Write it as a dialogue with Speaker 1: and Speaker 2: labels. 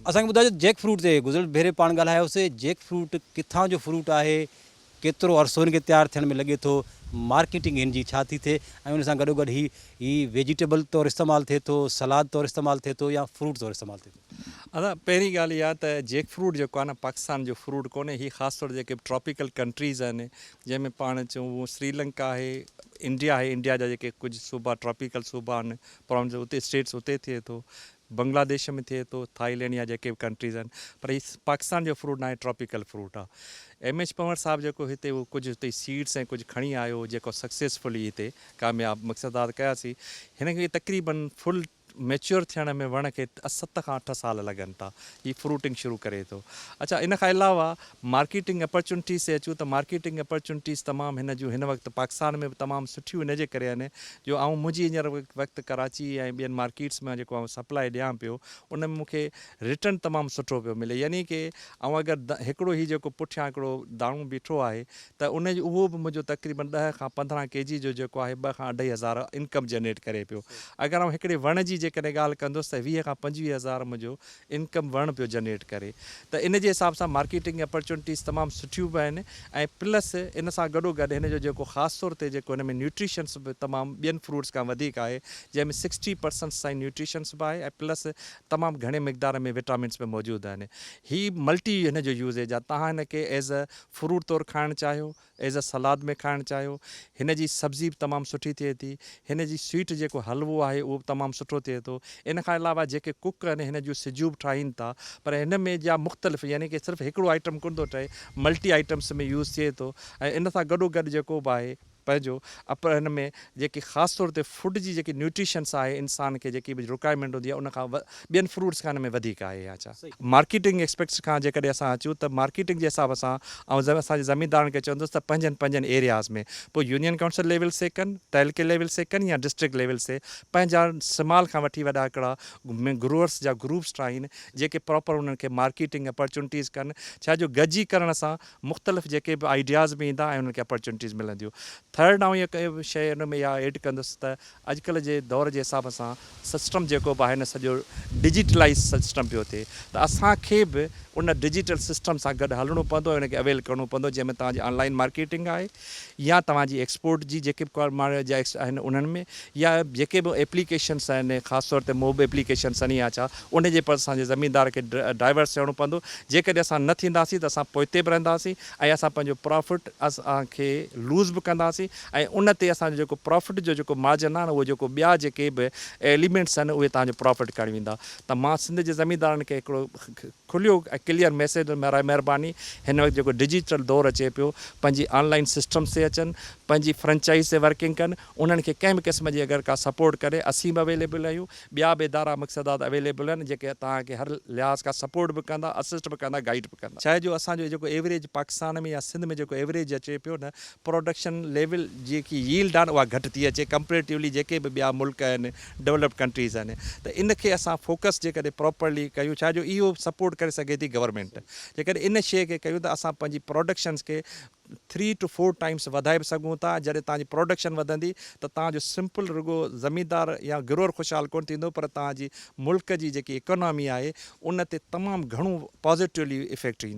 Speaker 1: اسان کي ٻڌايو جيڪ فروٽ تي گذريل ڀيري پاڻ ڳالهايوسي جيڪ فروٽ ڪٿان جو فروٽ آهي ڪيترو عرصو هن کي تيار ٿيڻ ۾ لڳي ٿو مارڪيٽنگ هن جي ڇا ٿي ٿئي ۽ ان سان گڏوگڏ هي هي ويجيٽيبل طور استعمال ٿئي ٿو سلاد طور استعمال ٿئي ٿو يا فروٽ طور استعمال ٿئي ٿو.
Speaker 2: ادا پهرين ڳالهه اها ته جيڪ فروٽ جيڪو آهي نه پاڪستان جو فروٽ ڪونهي هي خاص طور جيڪي به ٽراپيڪل ڪنٽريز آهن جنهن ۾ پاڻ چئون سري لنڪا آهي انڊيا آهي انڊيا جا جيڪي ڪجهه صوبا ٽراپيڪل صوبا آهن پراونس اتي اسٽيٽس اتي ٿئي ٿو بنگلاديش ۾ ٿئي ٿو، ٿائيلينڊ يا جيڪي به ڪنٽريز آهن پر هي پاڪستان جو فروٽ ناهي ٽراپيڪل فروٽ آهي. ايم ايڇ پنور صاحب جيڪو هتي اهو ڪجهه هتي سيڊس ۽ ڪجهه کڻي آيو جيڪو سڪسيسفلي هتي ڪامياب مقصد آ ته ڪياسين هن کي تقريبن فل ميچوئر ٿيڻ ۾ وڻ کي ست کان اٺ سال لڳن ٿا هي فروٽنگ شروع ڪري ٿو اڇا ان کان علاوه مارڪيٽنگ اپرچونٽيز تي اچون ته مارڪيٽنگ اپرچونٽيز تمام هن جون هن وقت پاڪستان ۾ به تمام سٺيون ان جي ڪري آهن جو آئون منهنجي هينئر وقت ڪراچي ۽ ٻين مارڪيٽس مان جيڪو آئون سپلائي ڏيان پيو ان ۾ مون کي ريٽرن تمام سٺو پيو ملي يعني ڪي آئون اگر هڪڙو هي جيڪو پٺيان هڪڙو داڻو بيٺو آهي ته ان جو اهو به منهنجو تقريبن ڏهه کان 15 ڪي جي جو جيڪو آهي ٻه کان اڍائي هزار انڪم جنريٽ ڪري پيو اگر آئون هڪڙي وڻ جي جيڪڏهن ڳالهه ڪندس ته 20 کان 25 هزار منهنجو انڪم وڻ پيو جنريٽ ڪري ته ان جي حساب سان مارڪيٽنگ اپرچونٽيز تمام سٺيون به آهن ۽ پلس ان سان گڏو گڏ هن جو جيڪو خاص طور تي جيڪو هن ۾ نيوٽريشنس به تمام ٻين فروٽس کان وڌيڪ آهي جنهن ۾ سڪسٽي پرسنٽس تائين نيوٽريشنس به آهي ۽ پلس تمام گهڻي مقدار ۾ وٽامنس به موجود آهن هي ملٽي هن جو يوزيج آهي تهان هن کي ايز ا فروٽ طور کائڻ چاهيو ايز ا سلاد ۾ کائڻ چاهيو. هن جي سبزي به تمام سٺي ٿئي ٿي. هن جي سويٽ جيڪو حلوو آهي اهو به تمام سٺو ٿئي ٿو. ان کان علاوه جيڪي ڪڪ آهن هن جون سجون به ٺاهين ٿا پر هن ۾ جا مختلف يعني ڪي صرف هڪڙو آئٽم ڪونه ٿو ٺهي ملٽي آئٽمس ۾ يوز ٿئي ٿو ۽ ان سان گڏو گڏ جيڪو به آهي پنهنجو اپر هن ۾ جيڪي خاص طور تي فوڊ جي جيڪي نيوٽريشنس آهي انسان کي جيڪي به رڪوائرمينٽ هوندي آهي ان کان ٻين فروٽس کان هن ۾ وڌيڪ آهي يا ڇا. مارڪيٽنگ ايسپيڪٽس کان جيڪڏهن اسان اچون ته مارڪيٽنگ جي حساب سان آئون اسان جي زميندارن کي چوندس ته پنهنجن پنهنجن ايرياز ۾ پوء يونين ڪائونسل ليول سي ڪن، تعلقي ليول سي ڪن يا ڊسٽرڪٽ ليول سي پنهنجا سمال کان وٺي وڏا هڪڙا گروئرس جا گروپس ٺاهين جيڪي پراپر انهن کي مارڪيٽنگ اپرچونٽيز ڪن ڇا جو گڏجي ڪرڻ سان مختلف جيڪي به آئيڊياز به ايندا ۽ انهن کي اپرچونٽيز ملنديون. ٿرڊ آئون اها شيء ان ۾ اها ايڊ ڪندس ته اڄڪلهه جي دور جي حساب سان سسٽم جيڪو به آهي نه سڄو ڊجيٽلائيز سسٽم پيو ٿئي ته اسان کي به ان ڊجيٽل سسٽم سان گڏ هلڻو پوندو ۽ ان کي اويل ڪرڻو پوندو جنهن ۾ توهان جي آن لائين مارڪيٽنگ آهي يا توهان جي ايڪسپورٽ جي جيڪي به آهن انهن ۾ يا جيڪي به ايپليڪيشنس آهن خاص طور تي موب ايپليڪيشنس آهن يا ڇا ان جي پر اسان جي زميندار کي ڊائيورس ٿيڻو پوندو جيڪڏهن اسان نه ٿينداسين ته اسان پوئتي به رهنداسين ۽ اسان پنهنجو پرافٽ اسان کي لوز به ڪنداسين ۽ ان تي اسان جو جيڪو پرافٽ جو جيڪو مارجن آهي نه اهو جيڪو ٻيا جيڪي به ايليمينٽس آهن اهي توهان جو پرافٽ کڻي ويندا ته مان سنڌ جي زميندارن کي هڪڙو کليو ۽ ڪليئر ميسيج برائي مهرباني هن وقت جيڪو ڊجيٽل دور اچي پيو پنهنجي آن لائين سسٽمس تي اچن پنهنجي فرنچائز تي ورڪنگ ڪن انهن کي ڪنهن به قسم جي اگر ڪا سپورٽ ڪري اسين به اويليبل آهيون ٻيا به ادارا مقصدات اويليبل آهن جيڪي توهان کي هر لحاظ کان سپورٽ به ڪندا اسسٽ به ڪندا گائيڊ به ڪندا. ڇاهي جو اسان جو جيڪو ايوريج پاڪستان ۾ يا سنڌ ۾ جيڪو ايوريج اچي پيو نه پروڊڪشن ليول جيڪي ييلڊ آهي نه اها گهٽ ٿي اچي ڪمپريٽولي جيڪي به ٻيا ملڪ آهن ڊولپڊ ڪنٽريز آهن ته ان کي اسان فوڪس جيڪڏهن پراپرلي ڪيون ڇا جو اهو سپورٽ ڪري سگهي ٿي گورنمينٽ جيڪڏهن ان شيء کي ڪيون ته اسان پنهنجي پروڊڪشنس کي ٿري ٽو فور ٽائمس وڌائي به سگهون ٿا جڏهن توهان جي پروڊڪشن وڌندي ته توهان جو سمپل رڳو زميندار يا گروئر خوشحال ڪونه ٿيندو پر توهان جي ملڪ جي جيڪي اڪانامي آهي ان تي تمام گهڻو پازيٽولي افيڪٽ ايندو.